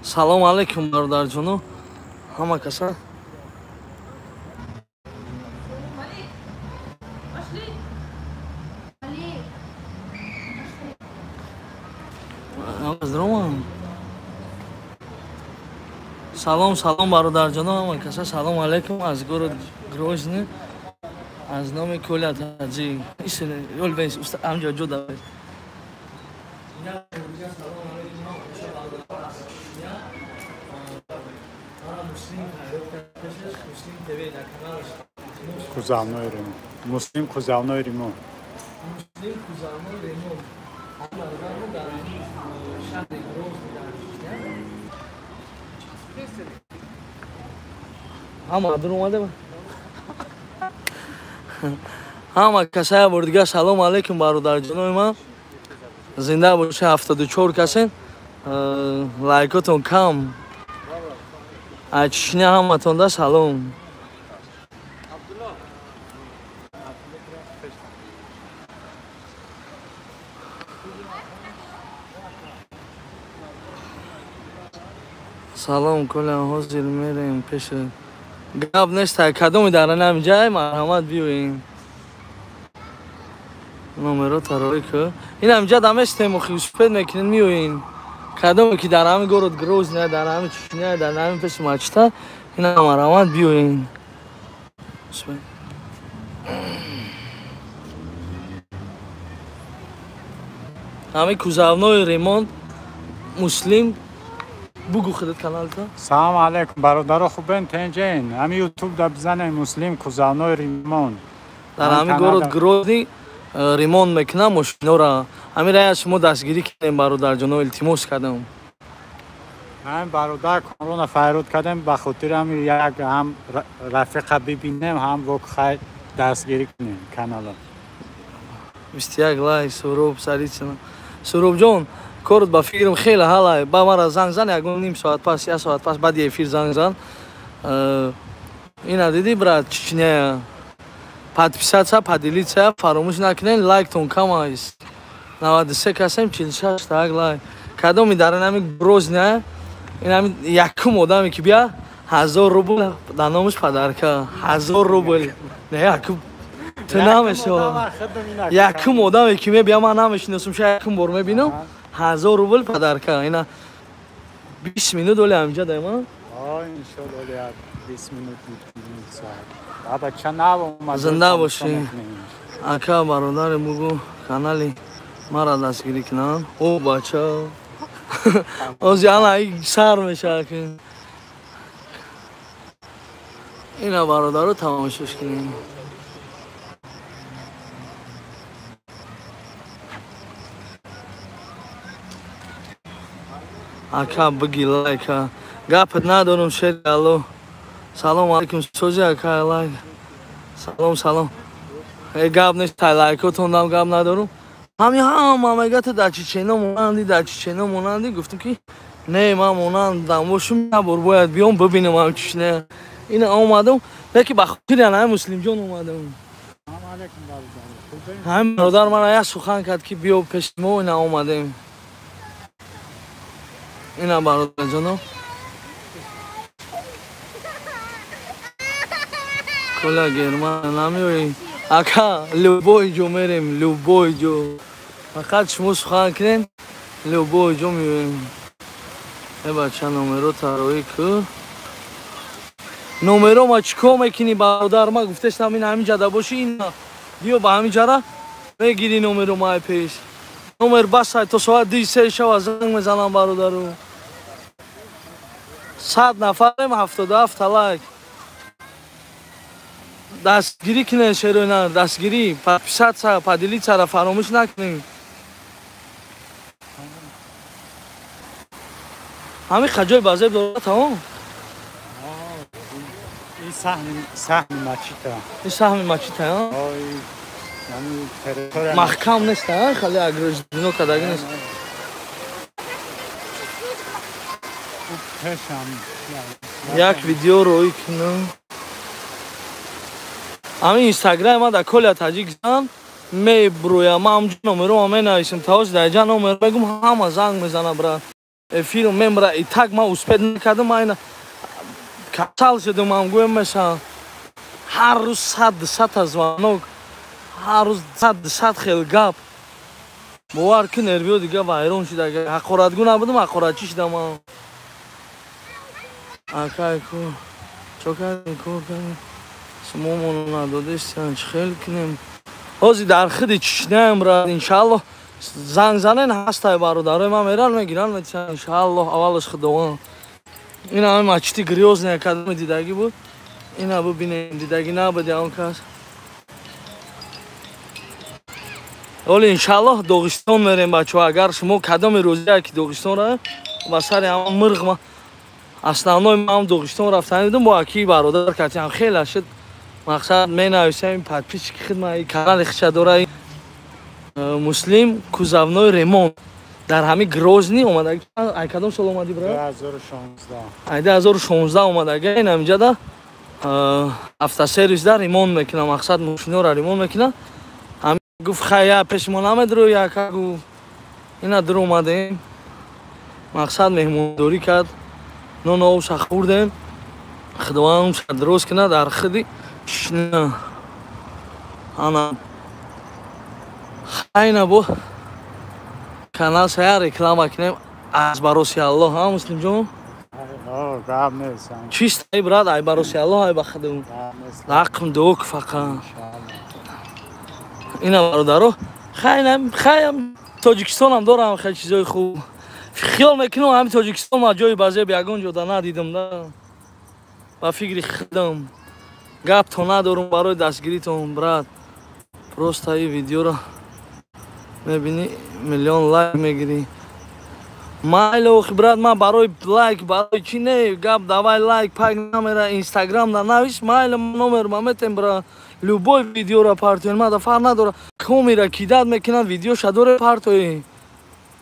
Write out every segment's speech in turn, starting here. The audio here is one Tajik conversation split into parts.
Салом алейкум бародарҷоно, ҳама каса. Салом, салом бародарҷоно, ҳама каса. Салом алейкум аз город Грозный, аз номи Коля Таҷик. Амҷо ҷо давед. Кузовной ремонт. Муслим кузовной ремонт. Муслим кузовной ремонт. Ҳама дур омадем. Ҳама касая бор дигар салом алейкум бародарҷонои ман. Зинда боша, 74 касен. Лайкотон кам. Аз Чечня ҳаматонда салом. Салом коля, ҳозир мерем пеш. Гап нест, кадоми дар ҳамин ҷай марҳамат биёем. Номеро тарои ку. Ин ҳаминҷа даместем, охи успед мекунем, миёем. Кадоме ки дар ҳамин город Грозный, дар ҳамин Чечня, дар ҳамин пеши мачта, ин марҳамат биёем. Ҳамин кузовной ремонт Муслим бугу худат каналта. Салом алейкум бародаро, хубен тенҷен. Ҳамин ютуб да бизанем Муслим кузовной ремонт. Дар ҳамин город Грозный ремонт мекунам мошинора. Ҳамин рая шумо дастгирӣ кардем бародарҷоно, илтимос кардам. Ҳамин бародар Комрона файруд кардем ба хотири ҳамин як ҳам рафиқа бибинем, ҳам вок хай дастгирӣ кунем канала. 21 лайк Суроб Сарицина. Суробҷон, корот ба фикрам хеле ҳалай. Ба мара занг зан, ягон ним соат пас, як соат пас баъди эфир занг зан. Ина дидӣ, брат, Чечня. Подписаться, поделиться, фаромӯш накунед, лайктон кам аст. 93 касем, 46 так лайк. Кадоми дар ҳамин Грозный, ин ҳамин якум одаме ки бия 1000 рубл дар номаш подарка. 1000 рубл. Не, якум ту намешава. Якум одаме ки мебия, ман намешиносам, шояд якум бор мебинам. 1000 рубл подарка. Ина 20 минут оли ҳаминҷа даема. Иншолло оли 20 минут соат. Баба ча нав омад. Зинда бошӣ. Ака бародаре бугу канали мара дастгирӣ кунанд. О бача. Ози ана сар мешава ки. Ина бародаро тамошош кунем. Ака биги лайка. Гапат надорам шери алло. Салом алейкум сози ака лайк. Салом салом. Э гап нест, лайкотон дам гап надорам. Ҳами ҳама мега ту дар Чечено монанди, дар Чечено монанди. Гуфтам ки не, ман монандам бошум, як бор бояд биём бибинам ҳам Чечня. Ина омадам, леки ба хотири ана Муслимҷон омадам. Ҳамин бародар мана як сухан кард ки биё пеши мо, ина омадем. Ина бародарҷоно. Коля Герман намеоӣ. Ака, любой ҷо мерем, любой ҷо. Фақат шумо сухан кунед, любой ҷо меоем. Э бача, номеро тароӣ ку. Номеро ма чӣ кор мекунӣ бародар? Ма гуфташтам ин ҳамин ҷада бошӣ, ина биё ба ҳамин ҷара мегирӣ номеро май пеш. Номер басай то соат 2-3 шава занг мезанам бародару. 100 нафарем, 77 лайк. Дастгирӣ кунед шероина, дастгирӣ, подписаться, поделиться фаромӯш накунед. Ҳамин хаҷои базеб дорад тамом? Ин саҳми мачита. Ин саҳми мачита, а? Маҳкам нест, а? Хали агрождино кадаги нест. Як видео роӣ кунам. Ҳамин инстаграми ма дар Коля Таҷик зан меброям, ман ҳамҷо номерома менависам, тавози дар ҷа номер мегум, ҳама занг мезана брат. Эфир мемра и так ман успед накардам, ман ина касал шудам, ман гӯям мешавам. Ҳар рӯз 100-200 та звонок, ҳар рӯз 100-200 хел гап. Бовар ки нервиё дига вайрон шуд. Агар ҳақоратгӯ набудам, ҳақоратчӣ шудам ман. Акай ку чо кардем, кор кардем, шумомоно надодестиан, чӣ хел кунем? Ҳозир дар худи Чечняем, брат, иншааллоҳ занг занен ҳастай бародарои ман меран мегиран метиҳан, иншааллоҳ аввалаш худованд. Ин ҳами мачити Грозный кадоми дидагӣ буд, ина бубинем, дидагӣ набуд ягон кас. Оли иншааллоҳ Доғистон мерем бачаҳо, агар шумо кадоми рӯзия ки Доғистон равем, ба сари ҳама мирғ ма основной ман Доғистон рафтани будам, бо аки бародар катиам хеле шуд. Мақсад менависем подписчики хидма канали хича дора Муслим кузовной ремонт дар ҳами Грозный омадаги. Ай кадом сол омадӣ, брат? 2016. Ай 2016 омадаги. Ин ҳаминҷада автосервис да ремонт мекунам, мақсад мошинора ремонт мекунам. Ҳами гуфт хай я пеши мо намедурӯ, яка гуфт ина дур омадем. Мақсад меҳмондорӣ кард, нон обша хӯрдем. Худованд дуруст кунад дар худи Чечня. Ана хайна бо канал сая реклама кунем аз бароси Аллоҳ, ҳа Муслимҷон? Гап нест. Чист ай брат, ай бароси Аллоҳ, ай ба худум. Ҳаққм дуо ку фақат. Ина бародаро, хайнам, хаям Тоҷикистонам дорам хеле чизои хуб. Хиёл мекунам ҳами Тоҷикистон ма ҷои базеб ягон ҷода надидам да. Ба фикри худам. Гап то надорум барои дастгиритон, брат. Просто и видеоро мебинӣ, миллион лайк мегирӣ. Майли охи брат, ман барои лайк, барои чӣ не, гап давай лайк пак намера, Инстаграм да навис, майли номер ма метем, брат. Любой видеоро партоен, ма да фарқ надора. Комира кидат мекунад, видеоша доре партоен.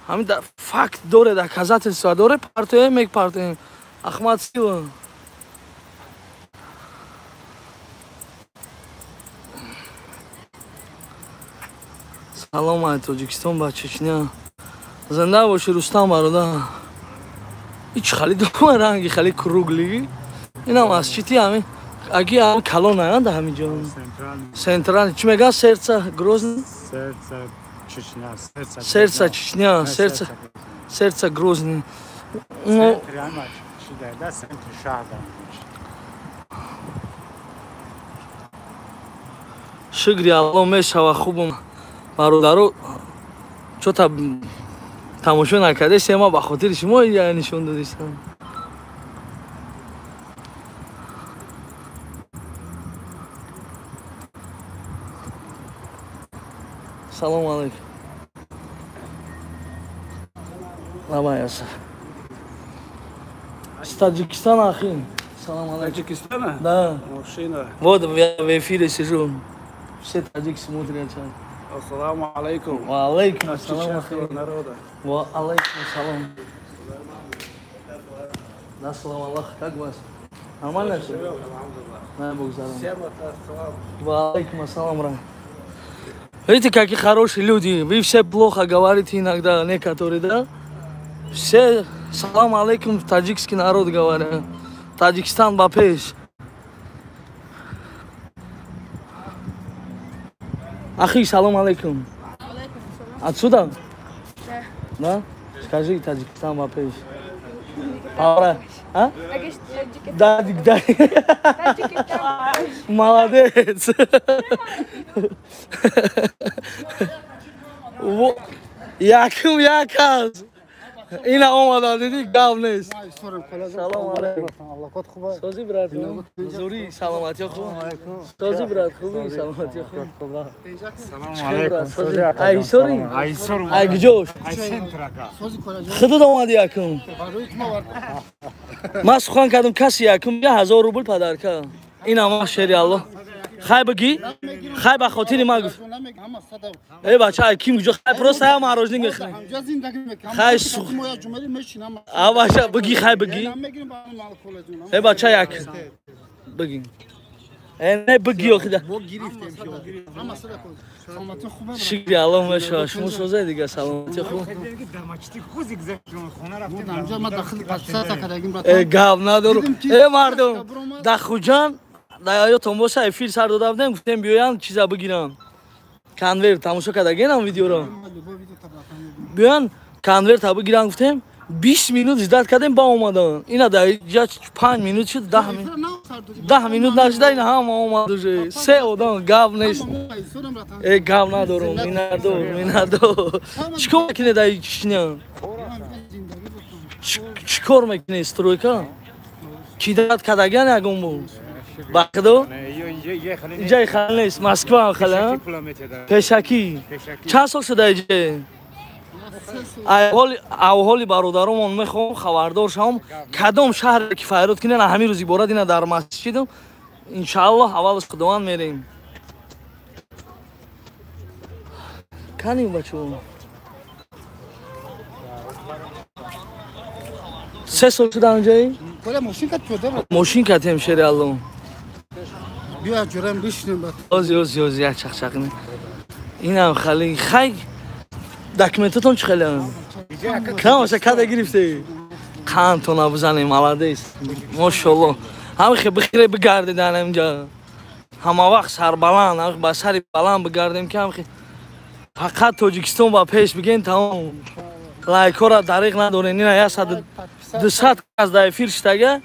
Ҳамин да факт доре, доказательства доре, партоен, мек партоен. Ахмад Сила. Салом ай Тоҷикистон ба Чечня. Зинда бошӣ Рустам бародар. Ич хали дума ранги хали кругли. Инам масҷиди ҳамин аги ҳам калон аянд ҳамин ҷо. Централ. Чӣ мегӯяд? Сердце Грозный? Сердце Чечня, сердце Чечня, сердце, сердце Грозный. Центр ама чӣ да, центр шаҳр. Шукри Аллоҳ мешава хубам. Бародаро, чо-та тамошо накардест, ма ба хотири шумо инҷа нишон додистам. Салом алейкум. Давай, Ясар. С Таджикистана, ахи. Салам алейкум. Таджикистана? Да. Мужчина. Вот я в эфире сижу. Все таджики смотрят. Ассаламу алейкум. Ва алейкум ассалам. Народа. Ва алейкум ассалам. Да, салам Аллах. Как вас? Нормально все? Дай Бог здоровья. Ва алейкум ассалам, ра. Видите, какие хорошие люди. Вы все плохо говорите иногда, некоторые, да? Все салам алейкум, таджикский народ говорят. Таджикистан бапеш. Ахи, салам алейкум. Отсюда? Да. Да? Скажи, Таджикистан бапеш. Пора. А? Да, да. Молодец. Якум яказ. Ина омада диди гап нест. Салом алейкум. Сози брат, зури саломатӣ хуб. Сози брат, хуби саломатӣ хуб. Салом алейкум. Ай сори. Ай сори. Ай куҷош? Ай центрака. Худат омади якум. Ман сухан кардам каси якум 1000 рубл падарка. Ина ма шери Аллоҳ. Хай бигӣ, хай ба хотири ман гуфт. Эй бача, ай ким куҷо? Хай просто ҳама мороженое мехӯрем. Хай сух. А бача, бигӣ, хай бигӣ. Эй бача, як. Бигӣ. Не бигӣ охида. Мо гирифтем шо. Ҳама сада кун. Саломатӣ хуб. Шукри Аллоҳ мешава. Шумо созед дига саломатӣ хуб. Гап надору. Э мардум, да Хуҷанд, да ёдтон боша эфир сар дода будем, гуфтем биёянд чиза бигирам. Конверт тамошо кардагенам видеоро. Биёянд конверта бигирам гуфтем. 20 минут ждать кардем, ба омадан. Ина да ҷа 5 минут шуд, 10 минут. 10 минут нашуда, ина ҳама омад уже. Се одам гап нест. Э гап надорум, минадор, минадор. Чикор мекунед дар Чечня? Чикор мекунед стройка? Кидат кардаган ягон буд? Ба худо? Инҷа хал нест, Москва ҳам хал, пешакӣ. Чанд сол шуда иҷа? Авҳоли бародаромон мехоҳам хабардор шавам, кадом шаҳре ки файрод кунен, ҳамин рӯз иборат ина дар масҷидам. Иншааллоҳ аввалаш Худованд мерем. Каним бачаҳо? 3 сол шуда онҷаи? Мошин катем шери Аллоҳ. Биё ҷурам бишинем. Ози ози ози як чақчақ. Инам хали хай документатон чӣ хеле? Камоша када гирифте? Қандтона бизанем, молодец. Мошаллоҳ. Ҳамихе бихире бигардидан инҷа. Ҳама вақт сарбаланд, ҳамихе ба сари баланд бигардем ки ҳамихе фақат Тоҷикистон ба пеш бигем тамом. Лайкҳоро дариқ надорем. Ина 100 200 кас дар эфир шитага.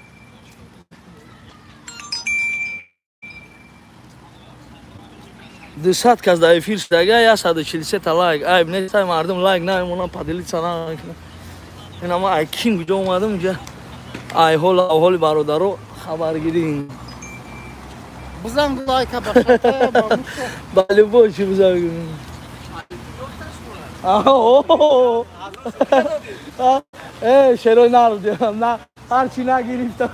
200 кас дар эфир шудага, 143 та лайк. Айб нест, мардум лайк намемонанд, поделиться намекунанд. Ина ма ай ким куҷо омадам инҷа? Ай ҳол авҳоли бародаро хабаргирӣ. Бизан лайка бахата. Ба любой чи бизан. Э, шерои нард, на ҳарчи нагирифтам.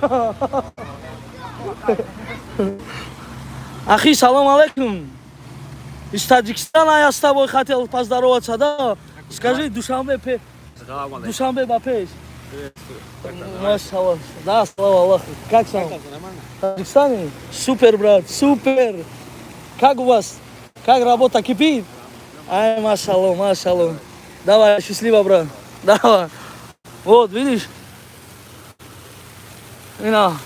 Ахи, салом алейкум. Из Таджикистана я с тобой хотел поздороваться, да? Скажи, Душанбе, Душанбе ба пеш. Машаллах. Да, слава Аллаху. Как сам? В Таджикистане? Супер, брат, супер. Как у вас? Как работа кипит? Ай, машаллах, машаллах. Давай, счастливо, брат. Давай. Вот, видишь? Ина,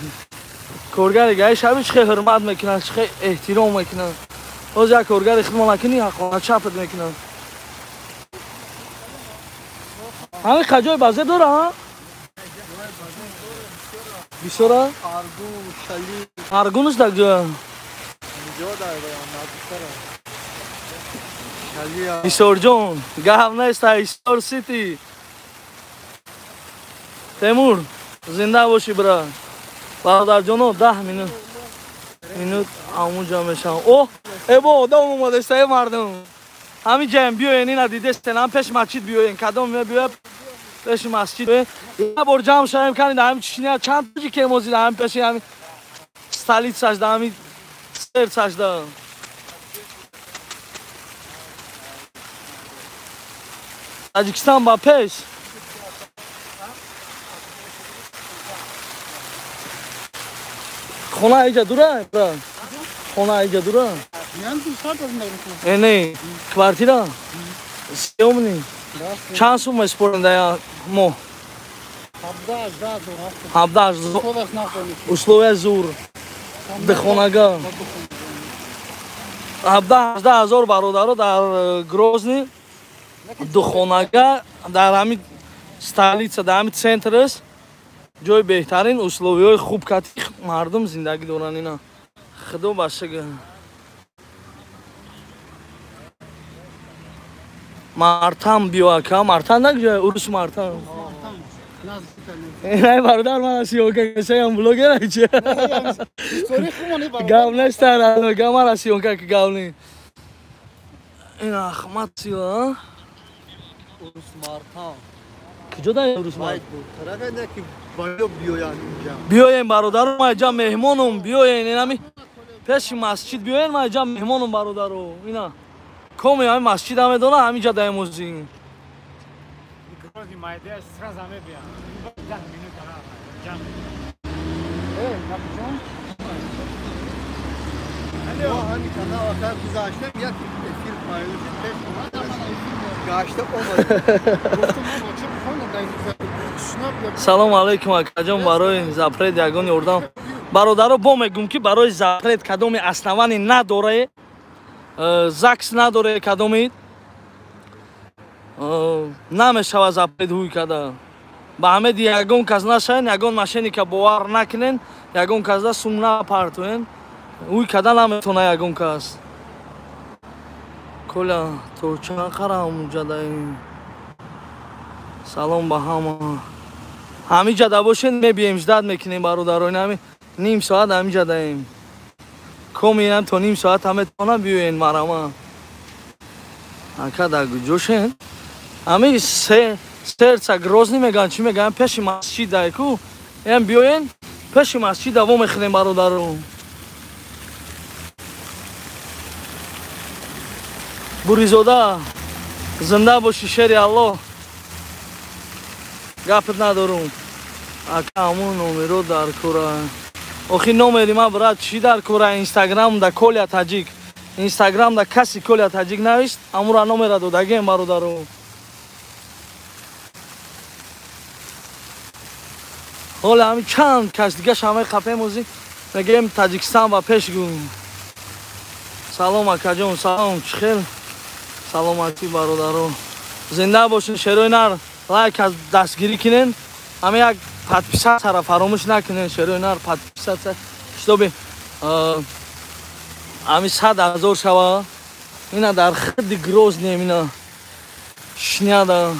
коргари гаи шаби чӣ ҳурмат мекунад, чӣ эҳтиром мекунад. Оз як коргари хидмат накунӣ, ҳақона чапат мекунад. Ҳамин хаҷои базе дора, ҳа? Бисёра? Аргунш дар ҷоя? Ҳисорҷон, гап нест, Ҳисор Сити. Темур, зинда бошӣ, бра. Бародарҷоно, 10 минут амуҷа мешавам. О, э бо одам омадаст, э мардум. Ҳамин ҷаем биёен, ина дидестен, ҳам пеш масҷид биёен, кадом мебиёяд пеши масҷид. Як бор ҷамъ шавем, кани дар ҳамин Чечня чанд тоҷик эмози дар ҳамин пеши ҳамин столицаш, дар ҳамин сердцаш да. Таҷикистон ба пеш. Хона иҷа дура, бра? Хона иҷа дура? Э, не, квартира? Съёмный? Чанд сум меспорем да моҳ? 17. Условия зур. Духонага. 17 ҳазор бародаро дар Грозный духонага дар ҳамин столица, дар ҳамин центраш ҷои беҳтарин, условияҳои хуб кати мардум зиндагӣ доранд ина. Худо ба шукр. Мартан биё ака, Мартан на куҷо? Урус Мартан. Эй бародар, ман съёмка кашаям блогер чи? Гап нест, гап ман съёмка гап не. Ин Ахмад сила, Урус Мартан. Куҷо да Урус Мартан? Биёем бародаро, ман ҷа меҳмонум, биёен инами пеши масҷид биёен, ман ҷа меҳмонум бародаро. Ина коми ҳамин масҷид ҳам медона, ҳамин ҷа даемозӣ. Мо ҳамин чанда вақт гузаштем, як эфир поён шуд, пеш гашта омадем. Салом алейкум акаҷон, барои запрет ягон ёрдам. Бародаро, бо мегӯм ки барои запрет кадоми основани надоре, ЗАГС надоре кадоми, намешава запрет ҳуй када. Ба ҳамеди ягон кас нашавен, ягон мошенника бовар накунен, ягон касда сум напартоен, ҳуй када наметона ягон кас. Коля, то чанд қарам ҷадаем? Салом ба ҳама. Ҳамин ҷада бошен, мебием, ждат мекунем бародаро, ҳами ним соат ҳамин ҷадаем. Комиам то ним соат ҳаметона биёен марама. Ака дар куҷошен? Ҳами сердца Грозный мегӯянд, чӣ мегӯянд, пеши масҷид ку. Ям биёен, пеши масҷид даво мехӯрем бародаро. Буризода, зинда бошӣ, шери Аллоҳ. Гапт надорум. Ака ҳамун номеро дар кора. Охи номери ман брат чӣ дар кора? Инстаграм да Коля Таҷик. Инстаграм да каси Коля Таҷик навишт, ҳамура номера додагем бародаро. Ҳола ҳами чанд кас дигаш ҳамаи қапем озӣ мегӯем Таҷикистон ба пеш гӯ. Салом акаҷон, салом, чӣ хел? Саломатӣ бародаро. Зинда бошед, шерои нар, лайк аз дастгирӣ кунен. Ҳама як подписатсияро фаромӯш накунен, шерои нар подписатсия, чтобы ҳами 100 000 шава. Ина дар хиди Грознием, ина шняда.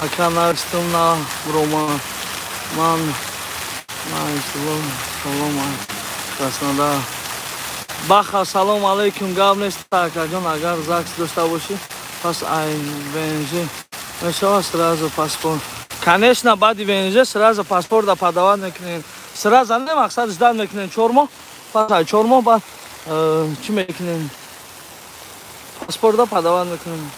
Ака навистум на брома. Ман навистум. Салом Краснодар. Баха, салом алейкум, гап нест акаҷон, агар ЗАГС дошта бошӣ, пас ай ВНЖ мешава сразу паспорт. Конечно, баъди ВНЖ сразу паспорта подавать мекунем. Сразу не, мақсад ждать мекунем 4 моҳ, пас ай 4 моҳ баъд чӣ мекунем? Паспорта подавать мекунем.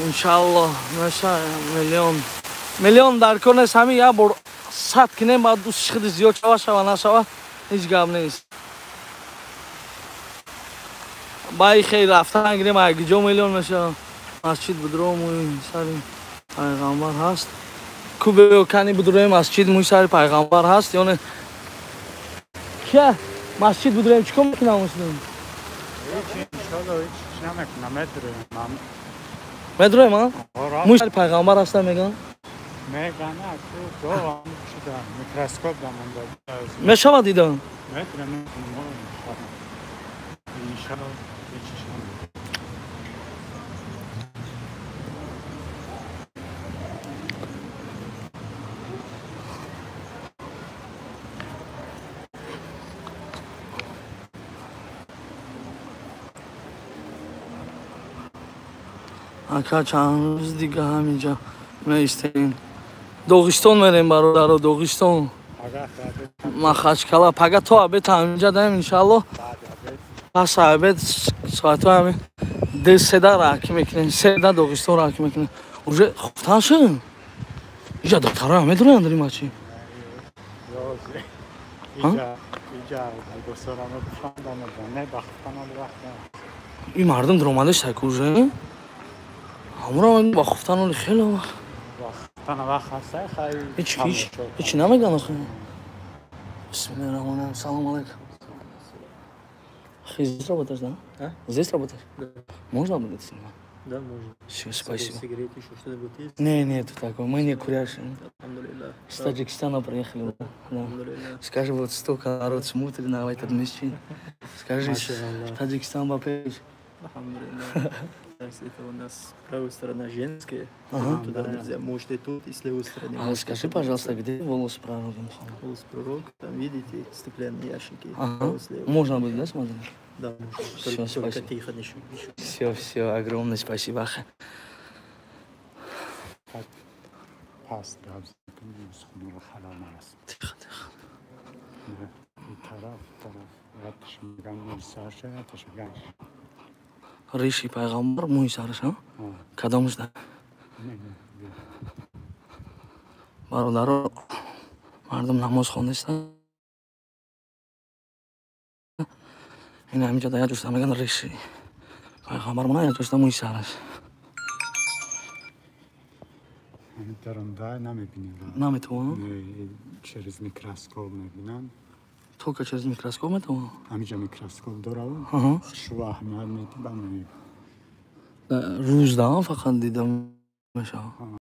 Иншаллоҳ меша миллион. Миллион дар кор нест, ҳамин як бор 100 кунем, баъд дӯстиш худи зиёд шава, шава нашава, ҳеҷ гап нест. Баи хел рафтан гирем, ай куҷо миллион мешава? Масҷид будро мӯи сари пайғамбар ҳаст. Ку биё кани будрои масҷид мӯи сари пайғамбар ҳаст ё не? Кия масҷид будроем чӣ кор мекунам муслим? Ҳеҷ, иншаллоҳ ҳеҷ чиз намекунам, медроем. Медроем, а? Мӯи сари пайғамбар ҳаста мегӯянд? Мегӯянд, ку ҷо чида, микроскоп дамонда. Мешавад дидан? Медроем, иншаллоҳ ҳеҷ чиз намекунам. Ака чанд рӯз дига ҳаминҷа меистем. Доғистон мерем бародаро, Доғистон. Махачкала. Пага то обед ҳаминҷа даем иншаллоҳ. Пас обед соатҳои ҳамин 2-3 раҳкӣ мекунем. 3 Доғистон раҳкӣ мекунем. Уже хуфтан шуд? Иҷа докторо медонанд дар ин мачи? Ин мардум даромадаш так уже? Ҳамура ба хуфтан оли хеле вақт. Ҳеҷ намегӯянд охи. Бисмиллаҳи раҳмони раҳим. Салом алейкум. Здесь работаешь, да? А? Здесь работаешь? Да. Можно будет снимать? Да, можно. Все, спасибо. Сигареты, еще что-нибудь есть? Не, нет, такого. Мы не курящие. Алхамдулиллах. С Таджикистана приехали. Да. Скажи, вот столько народ смотрит на этот месчин. Скажи, Таджикистан бапеш. Алхамдулиллах. Это у нас правая сторона женская, Ага. туда нельзя, может и тут, и с левой стороны. А скажи, пожалуйста, где волос пророка Мухаммада? Волос пророка, там видите стеклянные ящики. Ага. Можно будет, да, смотреть? Да, можно. Все, только, спасибо. Только тихо, не шумишь. Все, все, огромное спасибо. Тихо, тихо. Риши пайғамбар мӯи сараш, а? Кадомаш да? Бародаро, мардум намоз хондастанд. Ин ҳаминҷа да як ҷошта меган реши пайғамбармона, як ҷошта мӯи сараш. Даронда намебинем. Наметавонам? Через микроскоп мебинам. Только через микроскоп метавонам? Ҳаминҷа микроскоп дорав. Шу аҳамият медиҳам. Рӯздаам фақат дида мешавам.